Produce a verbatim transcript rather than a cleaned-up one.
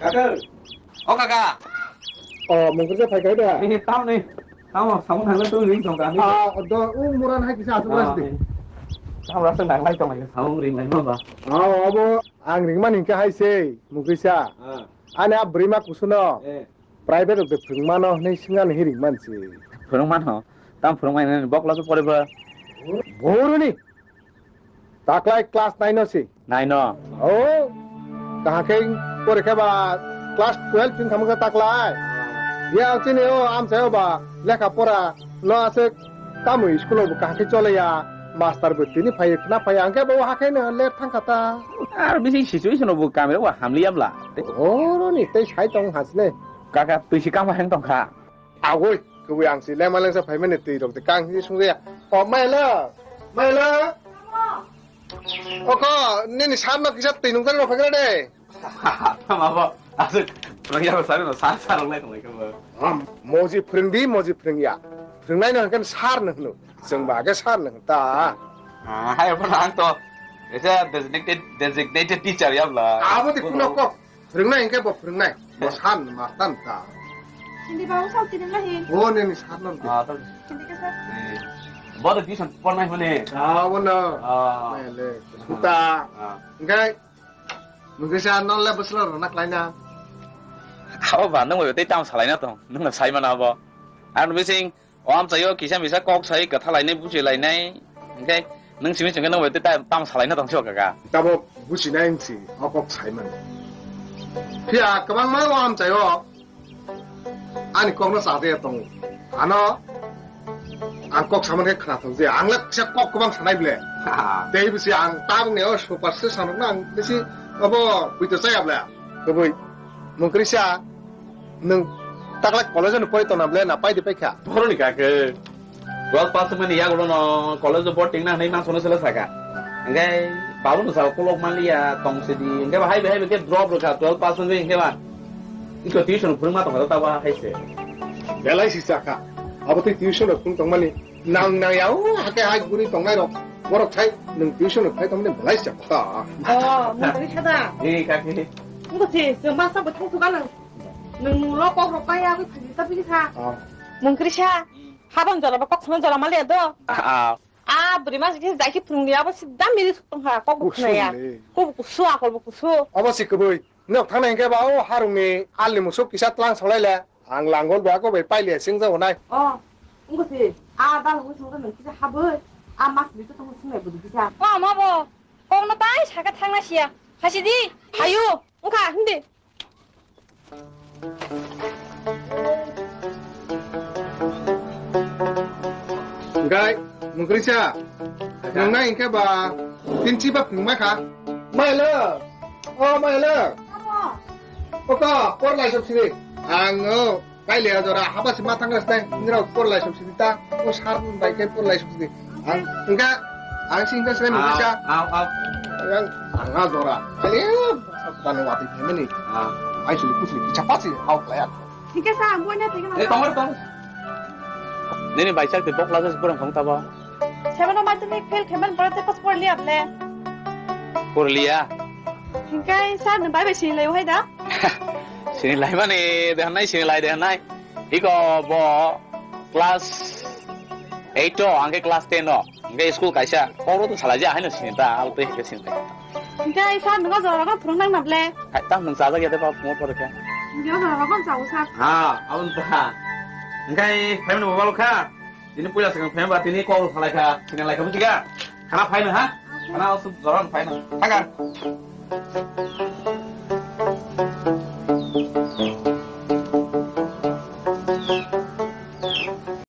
Kaka. O kaka. O, mungkir se phai kai da. Eh, tamo ni. Tamo, samung thangna tu ring thong kami. Ah, do, u muran hai kisa asuk ras di. Tamo rasa nang lai tong lai, samung ring lai ma ba. Ah, abo ang ring man hingke hai se, mungkir sa. Ah. Ani a brima kusuno. Eh. Private rok de phwrwngmano hwnwi swngani hi ringman se. Phwrwngmano? Tamo phwrwngmani bok laso poriba? Boroni. Taklai class nine no se. Nine no? O. Kahakhe porikha ba class twelve pin khamkha taklai. Ya chini o amchaio ba lekha pora no aswk. Tamo school o bo kaham khe chole ya, master bo tini phai khna phai ya, hwnkhe bo hakhe no let thang kha ta. Ar bisi situation o bo kami o hamli ya bla. Oro ni tei sai tong hasne. Kaka twi si kama heng tong kha. Awoi, kwbwi ang si lema lengsa phai mani twi rok de kang hi sung ya. O maila, maila. Oko nini sar no kisa twi nung jani rok phai de. Tama bo, aswk phwrwngya bo sari no sar sar wngnai tonglai khe bo. Am, moji phwrwngdi, moji phwrwngya. Phwrwngnai no hwnkhe sar no hwno. Chwng ba khe sar no hwn ta. Ah, hai bo ang to. Ese designated, designated teacher ya bla. Abo de kuno kok. Phwrwngnai hwnkhe bo phwrwngnai. Bo sar no master ta. Hindi babu sao tini lahi. O nini sar no. Ah, to. Hindi ka sir. Eh, bo de tuition pornai hone. Ah, bo no. Ah. Mele. Suta. Ah. Hwnkhe Mungkisa nongle bwswla rwna khlaina. Abo ba, nwng bai tei tamo salaina tong, nwng no sai mano abo. Ang bising o amchaio kisa misa kok sai kwtha lainai, buchi lainai. Hwnkhe nwng simi chwngkhe nwng bai tei ta-, tamo salaina tong sio kaka. Tabo buchinai wngsi o kok sai mano. Phiya kwbangma o amchaio. Ani kokno chajaya tongo. Ano ang kok samani khe khnathok je. Ang le kisa kok kwbang sanai ble. Tei bisi ang tabuk ni o super se sanok na ang bisi obo buito chaya ble. Kwbwi mungkri sa nwng takla college ni pori tongna ble na paidi paikha. Boroni kake. Twelve pass wngmani yagulo no college o boarding na hinwi mangsa no sele saka. Hingke babu no saka kolok manliya tong sidi. Hingke ba haibe haibe ke drop rwkha twelve pass wngwi hingke ba. Iko tuition phwrwngma tongkha tabo hai se. Belai si saka. Abo tei tuition rok phwrwng tongmani nang nang ya o hake hai guri tongnai rok. Borok sai nwng tuition rok phai tongmani belai si saka. Oh, mungkri sada. Ee kaki. Mungkri si, masa bo thung suka nang. Nwng lo kok rok kaya ko thagi ta pigi sa. Oh. Mungkri sa. Habang jora ba kok sana jora maliya do. Ah, ah. Ah, bwrwi masa kisa jai khe phwrwngdi, abo sida miri suk tongkha, kok bo khwnaya. Kusu le. Kok bo kusu, akol bo kusu. Abo si kwbwi. Nok thangna hinkhe ba o harungni alni musuk kisa tlang solai le. Ang langol ba ko bai pailiya singja onai. Oh, wngkha si. Ah, dal hwi songja nang kisa habwi. Ah, mas bito tong sinai bwdwi kisa. Ma, ma bo. Kokno tai saka thangna siya. Hasi di. Hayu. Wngkha, hindi. Hingkai, mungkrisa, nungnai hingke ba, tinchi ba phungma kha. Maila, o maila. Oko, por lai sok sini. Ang o, kai le jora, haba si matang gas tai, nira por lai sok sini ta, o sar bai ke por lai sok sini. Ang, hingka, ang sing gas lai mungkrisa. Au, au. Ang, ang a jora. Ayo, tanu wati family. Ah. Ai suli kusli, kicha pasi, au klaya. Thik asa, ang buaina thik na. Eh, tongor, tongor. Nini bai chak tei bok lajak se borang thong tabo. Seven o madhyamik fail khe man borok tei pass porliya ble. Porliya. Hingkai sir no bai bai sini lai hai da. Sini lai mani dehan nai, sini lai dehan nai. Iko bo class eight o, angke class ten o. Hingke school kaisa, koro to salai ja, haino sini ta, abo tei hingke sini ta. Hingke sir nungo jora rogo phwrwng nang na ble. Hai, tam nung chajak ya de ba, phungo pore khe. Hingke o jora rogo chao sir. Ha, abon ta. Hingke, phai mano balo kha. Tini puila swkang phai ba, tini kok salai kha, sini lai kha, buji kha? Khana phai no ha? Khana o jora phai no. Thaka.